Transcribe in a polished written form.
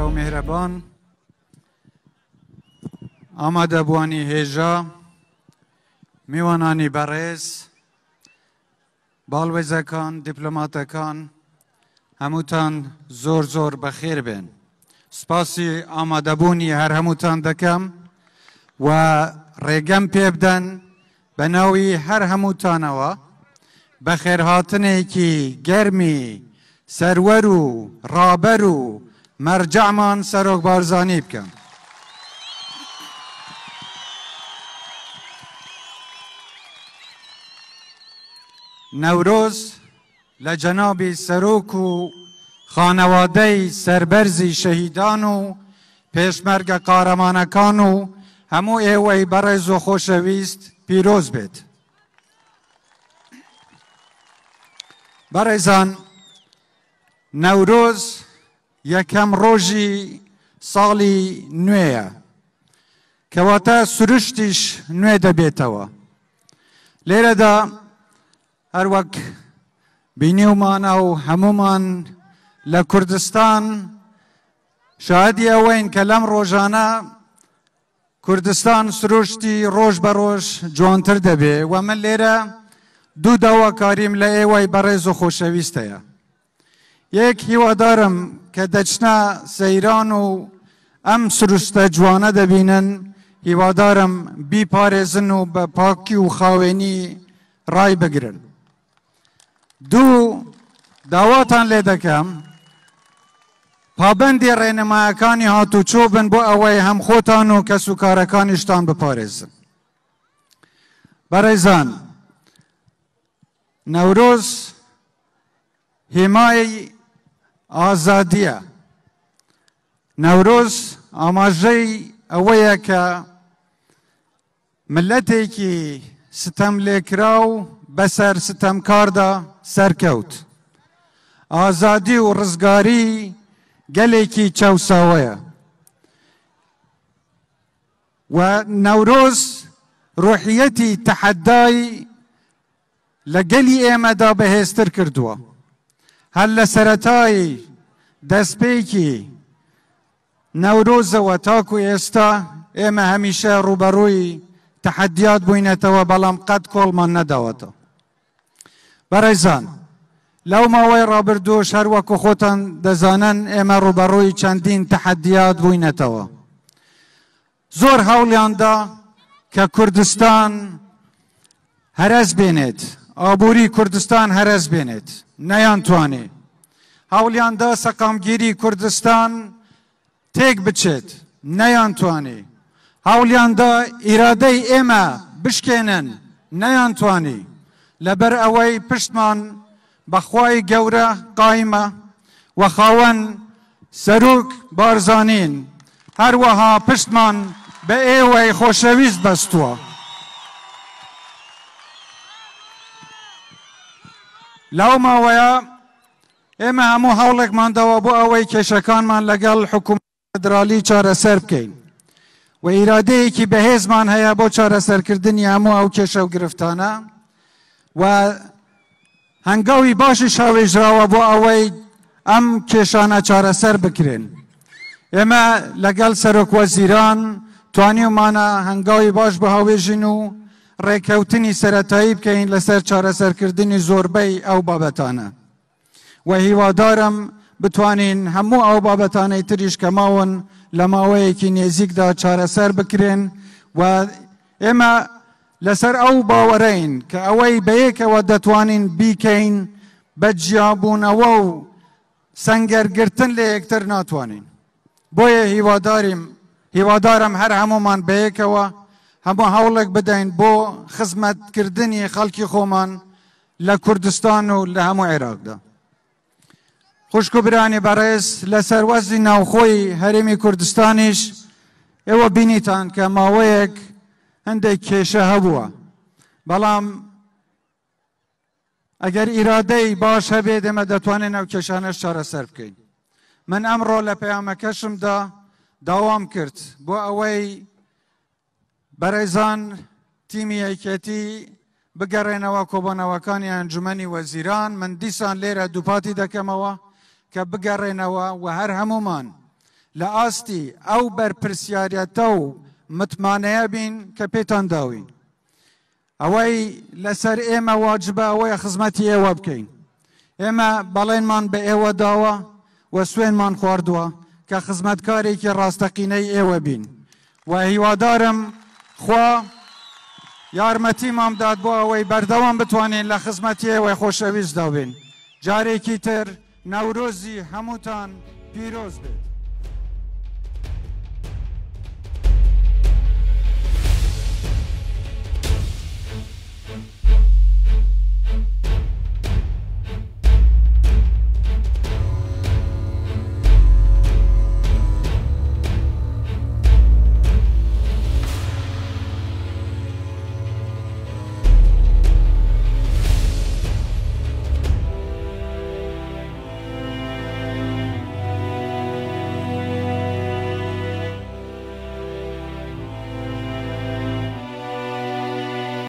گەورە و میهرەبان، ئامادەبووانی هێژا، میوانانی بەڕێز، باڵوێزەکان، دیپلۆماتەکان، هەمووتان زۆر زۆر بەخێر بێن. سپاسی ئامادەبوونی هەر هەمووتان دەکەم و ڕێگەم پێ بدەن بە ناوی هەر هەمووتانەوە بەخێرهاتنێکی گەرمی سەروەر و ڕابەر و مەرجەعمان سەرۆک بارزانی بکەم. نەورۆز لە جەنابی سەرۆک و خانەوادەی سەربەرزی شەهیدان و پێشمەرگە قارەمانەکان و هەموو ئێوەی بەڕێز و خۆشەویست پیرۆز بێت. بەڕێزان نەورۆز یەکەم ڕۆژی ساڵی نوێیە، کەواتە سروشتیش نوێ دەبێتەوە. لێرەدا هەروەک بینیومانە و هەموومان لە کوردستان شاهدی ئەوەین کە لەم ڕۆژانە کوردستان سروشتی ڕۆژ بە ڕۆژ جوانتر دەبێ و من لێرە دوو داواکاریم لە ئێوەی بەڕێز و خۆشەویست هەیە. یەک، هیوادارم کە دەچنە سەیران و ئەم سروشتە جوانە دەبینن، هیوادارم بیپارێزن و بە پاکی و خاوێنی ڕای بگرن. دوو، داواتان لێ دەکەم پابەندی ڕێنمایەکانی هاتوچۆ بن بۆ ئەوەی هەم خۆتان و کەس و کارەکانیشتان بپارێزن. بەڕێزان، نەورۆز هێمای ئازادییە. نەورۆز ئاماژەی ئەوەیە کە ملەتێکی ستەملێکراو بەسەر ستەمکاردا سەرکەوت. ئازادی و ڕزگاری گەلێکی چەوساوەیە و نەورۆز ڕۆحیەتی تەحەدای لە گەلی ئێمەدا بەهێزتر کردووە. هەر لە سەرەتای دەستپێکی نەورۆزەوە تاکو ئێستا ئێمە هەمیشە ڕووبەڕووی تەحەدیات بووینەتەوە، بەڵام قەت کۆڵمان نەداوەتەوە. بەڕێزان، لەو ماوەی ڕابردووش هەر وەکو خۆتان دەزانن ئێمە ڕووبەڕووی چەندین تەحەدیات بووینەتەوە. زۆر هەوڵیاندا کە کوردستان هەرەس بێنێت، ئابووری کوردستان هەرەس بێنێت، نەیانتوانی. هەوڵیاندا سەقامگیری کوردستان تێک بچێت، نەیانتوانی. هەوڵیاندا ئیرادەی ئێمە بشکێنن، نەیانتوانی. لەبەر ئەوەی پشتمان بە خوای گەورە قایمە و خاوەن سەرۆک بارزانین، هەروەها پشتمان بە ئێوەی خۆشەویست بەستووە. لەو ماوەیە ئێمە هەموو هەوڵێکمان داوە بۆ ئەوەی کێشەکانمان لەگەڵ حکوومەت فیدرالی چارەسەر بکەین و ئیرادەیەکی بەهێزمان هەیە بۆ چارەسەرکردنی هەموو ئەو کێشە و گرفتانە و هەنگاوی باشیش هاوێژراوە بۆ ئەوەی ئەم کێشانە چارەسەر بکرێن. ئێمە لەگەڵ سەرۆک وەزیران توانیومانە هەنگاوی باش بهاوێژین و ڕێککەوتنی سەرەتایی بکەین لەسەر چارەسەرکردنی زۆربەی ئەو بابەتانە و هیوادارم بتوانین هەموو ئەو بابەتانەی تریش کە ماون لە ماوەیەکی نێزیکدا چارەسەر بکرێن و ئێمە لەسەر ئەو باوەرەین کە ئەوەی بەیەکەوە دەتوانین بیکەین بە جیابوونەوە و سەنگەرگرتن لە یەکتر ناتوانین. بۆیە هیواداریم هیوادارم هەر هەموومان بەیەکەوە هەموو هەوڵێک بدەین بۆ خزمەتکردنی خەڵکی خۆمان لە کوردستان و لە هەموو عێراقدا. خوشک و برانی بەڕێز، لەسەر وەزعی ناوخۆی هەرێمی کوردستانیش ئێوە بینیتان کە ماوەیەک هەندێک کێشە هەبووە، بەڵام ئەگەر ئیرادەی باش هەبێت ئێمە دەتوانین ئەو کێشانەش چارەسەر بکەین. من ئەمڕۆ لە پەیامەکەشمدا داوام کرد بۆ ئەوەی بەڕێزان تیمی یەکێتی بگەڕێنەوە کۆبۆنەوەکانی ئەنجومەنی وەزیران، من دیسان لێرە دووپاتی دەکەمەوە کە بگەڕێنەوە و هەر هەمومان لە ئاستی ئەو بەرپرسیارەتە و متمانەیە بین کە پێتان داوین. ئەوەی لەسەر ئێمە واجبە ئەوەیە خزمەتی ئێوە بکەین. ئێمە بەڵێنمان بە ئێوە داوە و سوێنمان خواردووە کە خزمەتکارێکی ڕاستەقینەی ئێوە بین و هیوادارم خوا یارمەتیمان بدات بۆ ئەوەی بەردەوام بتوانین لە خزمەتی ئێوەی خۆشەویستدا بین. جارێکی تر نەورۆزی هەمووتان پیرۆز بێت.